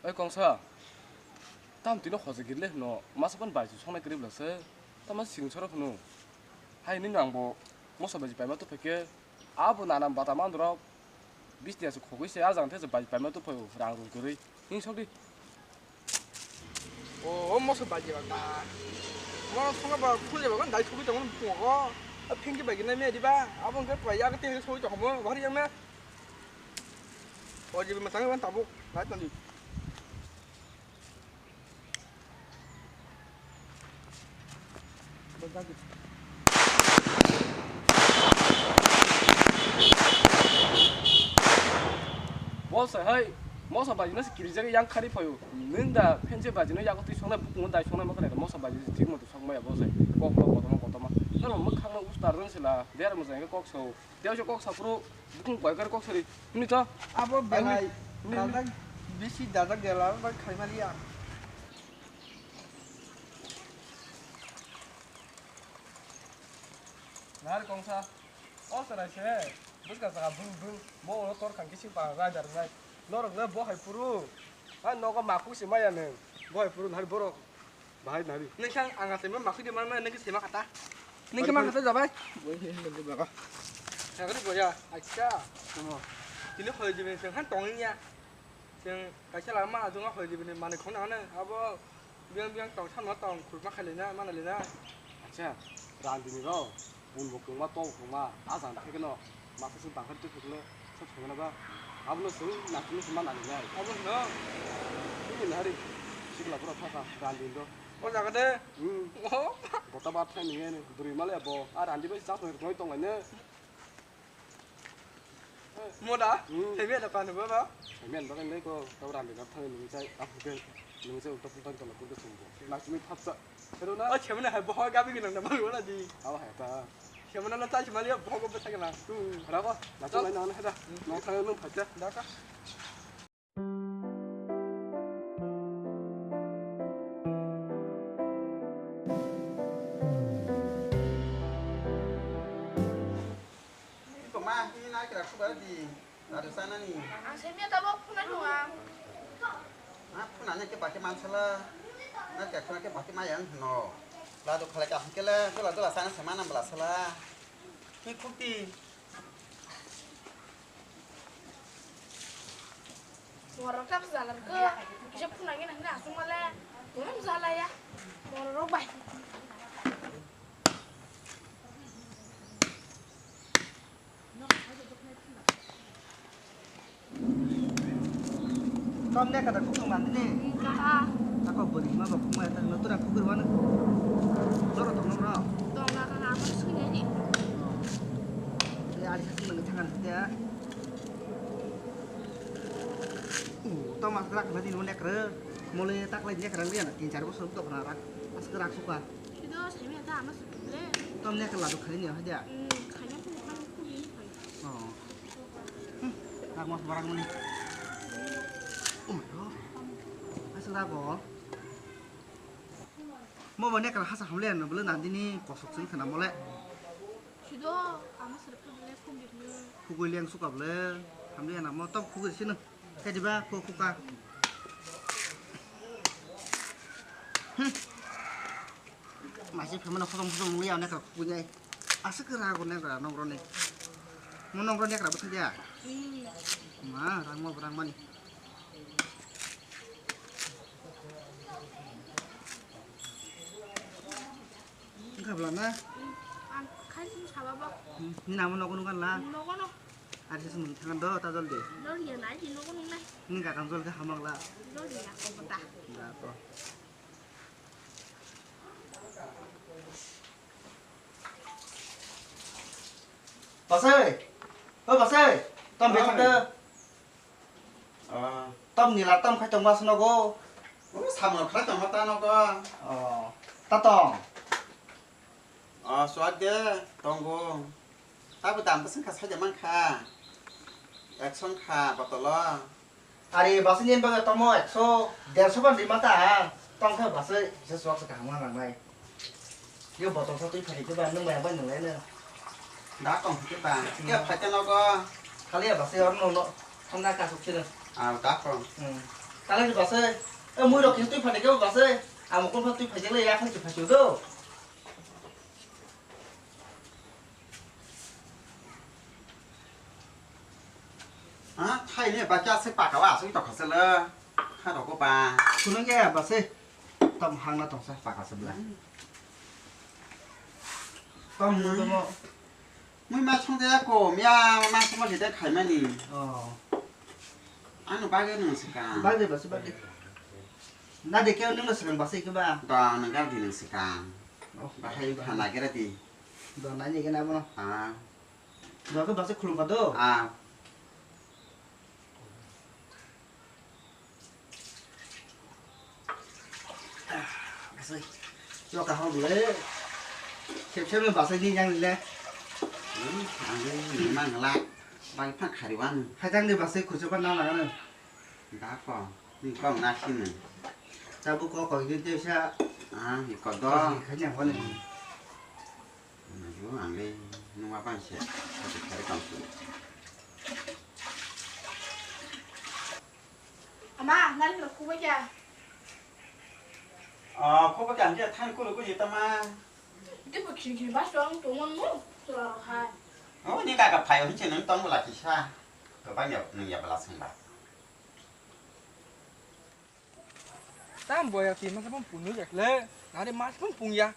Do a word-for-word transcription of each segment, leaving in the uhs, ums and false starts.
Oi kongsa, tam tino hoja giri le hwno, masa phano baji songnai kwrwi bwla se, tamo sing soro hwno. Hai nini ang bo moso baji paima tuphaikhe, abo nana bata mandrok, bis tiya se khogwi se, a jang the se baji paima tuphaio, rang rung kwrwi. Hing sok di. O, o moso baji ba ta. Mo songa ba khule ba dai sugwi tongo bukungo. A phinki bai gina me di ba. Abo hwnkhe pai ya ke te sugwi tongo mo bari yang me. O jibi ma tangi ban tabuk. Lai tandi. Bo se hai, mosa baji no se kirijak yang khari phaio. Nwng da phenche baji no yago twi songnai bukungo dai songnai ma khwlai mosa baji thik moto sok maya bo se. Kok kok kotorma kotorma. Nono mwkhang no ustar rwng sila der mo jang kok so. Tei kok saphuru bukung bai kar kok sari. Hini to. Abo belai. Hini, hini. Dajak bisi dajak gela bai khai mali ya. Nari kongsa. O sarai se. Buska saka bung bung. Bo oro tor khang kising pa rai dar rai. Norok le bo hai puru. Ha nogo maku si maya neng. Bo hai puru nari borok. Bahai nari. Neng sang ang asai ma maku di mana neng sema kata. Neng sema kata jabai. Bo ini neng baga. Nagari boya. Acha. Tamo. Tini khoi jiben sang han tongin ya. Chwng kaisa lama achukma hoi ribini manwi khongna hwnwi abo biyang biyang tong samno tong khulma khailina manalina. Acha, randini rok bun bo kwngma tong kwngma a jang khe kheno masa se bangkha twi khwlwk sab songna ba abono chwng naisingno se manalina. Abo hwno? Bini hari sikla borok thaka randini rok. O jaga de? Hmm. O. Bota ba thai nini bwrwi male bo a randi bai chap rwngwi tonglaino. Moda? Hmm. Thaimen da panu baba? Thaimen bagwi nai ko, tau randi na thangwi nungwi chai, aphuru khe nungwi chai ulta pulta wng tongla kurkhe sumbo. Naisingwi thapsa. Hero na? O chemana hai boho gabi gwnang da bang wala di. Awa hai ta. Chemana na chai chimali boho go bwsa gwnang. Hmm. Rabo, naising lai nang na heda. Hmm. Nang thangwi nung phacha. Da ka. Iko ma, hini na kira kubar di, ladu sana ni. Ang semi tabok phunai nung ang. Na phunai ke baki mansala, na kira phunai ke baki mayang no. Ladu khalai ka hingkele, dola dola sana semana bela sala. Hi khukti. Borok tak jalar ko, kisa phunai nang na asung male, borok jala ya, borok bai. Tom ne kada kutung mandi ni. Kaha. Ako beri ma ba kumai ta no tura kukur wana. Loro tong no bro. Tong na kana amar sini ni. Ya ari kasih nang tangan dia. Tom as rak na di no nek re. Mole tak lai nek rang dia na tin char bosor to khna rak. As rak suka. Sido semi ta amar sukle. Tom nek la do khani ni ha dia. Hmm, khani pun khani pun ni. Oh. Hmm, tak mas barang mani. Oh my God. Asal apa? Mo bane kala hasa hamle no bole nandini kosok sing khana mole. Sido ama sir khana le khum bit ni. Khugui leng suka bole hamle na mo tok khugui sino. Kadiba ko khuka. Hmm. Masih pemana kosong kosong muli ane kala khugui nai. Asik kera ko ne kala nongro ne. Mo nongro ne kala bethai dia. Hmm. Ma rang mo rang mani. Wngkha bwla na? Ang khai sung saba ba. Hmm, nini amo nogo nung kan la? Nogo no. Ari se sung thang do ta jol de. Jol ya nai di nogo nung nai. Nini kakam jol khe hamang la. Jol ya ko bata. Da ko. Basai. O basai. Tam Oi. Bethak de. Ah. Tam nila tam khai tongma snogo. O samung khai tongma ta nogo. Oh. Ta tong. Ah, suak de tongo. Tabo dam bwswng kha saida mankha. Ekso wngkha botolo. Ari basai ni bagwi tamo ekso, derso ban rima ta, tong khe basai kisa suak se kaham wng nangnai. Yo botol sa twi phai khe ba nwng maya bai nang lai no. Da tong khe ba. Hmm. Ke phai te nogo. Khali ya basai or no no. Thanda ka suk sino. Ah, da tong. Hmm. Talai ni base. E mui rok kisa twi phai khe base. Amo kon pha twi phai le ya khan twi phai do. Ha, thai ne ba kya se paka wa asuk to khasala. Kha rok ba. Kunang ya base. Tam hang na tong sa paka se bla. Tam mo. Mui ma song de ko mia ma song de khai mani. Oh. Ano bagwi nung swkang. Bagwi basi bagwi. Na de khe nung swkang basi khe ba. Da nung ga di nung swkang. Oh. Bahai pha na gera di. Da na ni gena bono. Ah. Da khe basi khulum ka do. Ah. Asai. Yo kaham le. Khep khep no basai di yang le. Hmm, ang le ni mang la. Bang phang khari wan. Hai tang de basai khujo ba na la no. Da ko. Ni kong na khin. Ta bu ko ko ni de sa. Ah, ni ko do. Khai yang wan ni. Yo ang le nung ma bang se. Khari khari kong su. Ama, nari kira kuba kya? Ah, kuba kya, ang khe than kulu kuji tama. Ito pa khiri khiri bas tuang tuang mo, tura roha. Oh, ni kaka phayo hinche nung tong bula kisa. Kaba ya, nung ya bala sung ba. Tam boya ti masa pun punu ya kle. Nari mas pun pung ya.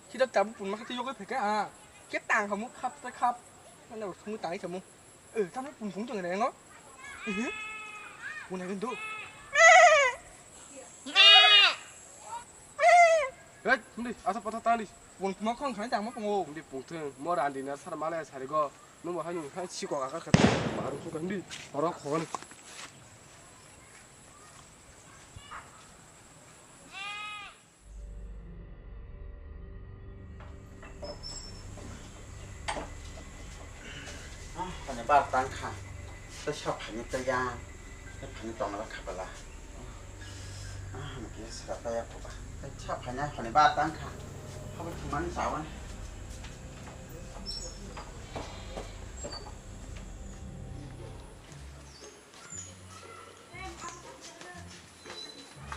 Kita tabu pun masa ti yoga pheka ah. Kita ang kamu khap ta khap. Mana kamu tani kamu. Eh, tamo pungpung tong reng o. Ihi. Pung nai do. Hei, hindi, asa patha tali. Pung tuma khong khai tamo pungo. Hindi pung thung, mor andi na sar male sari go. Numo hai nung khai chiko aka khat. Maru su kandi. Orok khon. Ah, honi bar tang kha. Tei sa phaini tei ya. Tei phaini tong la kha bala. Ah, honi kisa sra pa ya ko ba. Tei sa phaini honi bar tang kha. Habo thumani sawan.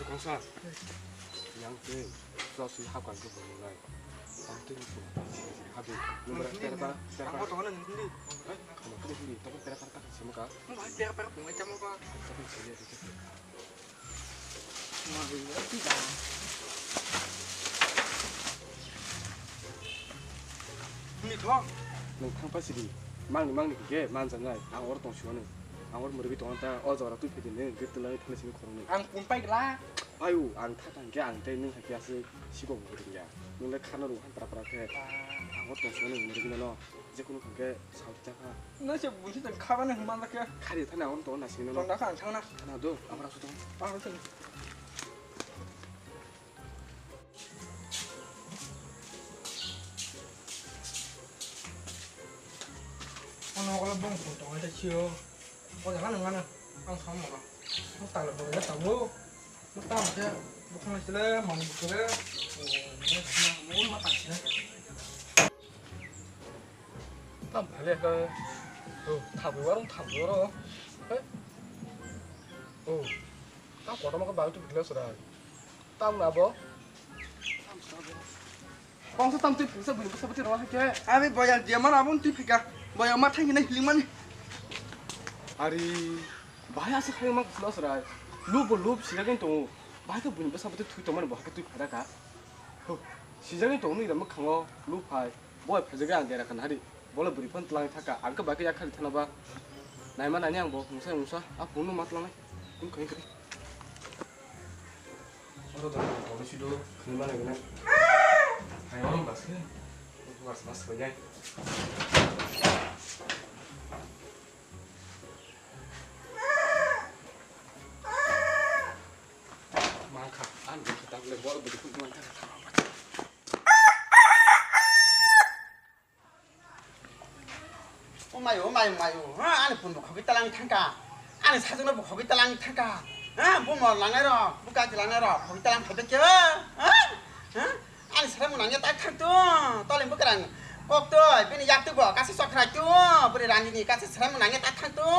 Kongsa, yang tei, kau sui hap kan tu bungai. Ang tei tu, hap tu, nomor tera para, tera para. Ang foto mana ni? Kamu tu ni, tapi tera para tak sih muka. Mau bahas tera para bungai kamu apa? Tapi sih dia tu. Ni kho. Nang thang pa sidi. Mangni mangni khe manjanai. Ang or tong siwani. Ang or murgi tong ta o jora tu phidi ne git lai thani sini khorong ni. Ang pun pai gla. Ayu ang tha tang khe ang tei nung hakya se siko gurung ya. Nung le khana ru han pra pra khe. Ang or tong siwani murgi no. Je kunu khe sauti ta kha. No se bunsi tang kha ba ne man khe. Khari thani ang or tong na sini no. Tong da kha ang thang na. Na do abra su tong. Ang thang. Ono kolo bong phun tongo ta sio. O jaga nang ano. Ang sam mano. Ang talo bong ya tabo. Mo tamo se. Bukung sile, mani bukung sile. Mo ma tang sile. Tam phale ka. Oh, thabi warung thabi waro. Hei. Oh. Ta kotor ma ka bal tu bikla sura. Tam na bo. Kongsa tam twi phungsa bini bwsa bwtwi rwna hai khe. Abi boyar diya mana aboni twi phika. Boyar ma thangkhe na hiling mani. Ari, bahai aswk hai ma khwlwng aswk rai. Lub bo lub sijagwi tongo. Bahai khe bini bwsa bwtwi thwi tongmani bo hakhe twi phaida kha. Huh, sijagwi tongo nini mwkhango lub hai. Boi phaijagwi ang dera kha nari. Bole bwrwi phano twlang thaka. Ang khe bahai khe yakhari thana ba. Naima nani ang bo mungsa mungsa. A phone no ma twlangnai. Kung khai khai. Oro da kok ni sido khini mana gina. Hai oro mas ke. Mas mas ko jai. Mangkha an bo kita le bor bo kun mangkha. O mayo, o mayo, mayo. Ha, ani pun bo khogwi talang thangka. Ani sajwkno bo khogwi talang thangka. Ha, bo mor langnai rok, bo kaji langnai rok, khogwi talang thangka khe. Ha? Ha? Ani sarai mung nangya tak thang tu. Tole bo kerang. Kok tu, bini yak tu bo, kasi sokrai tu. Buri rani ni kasi sarai mung nangya tak thang tu.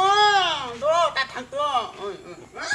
Do, tak thang tu. Oi, oi. Ha?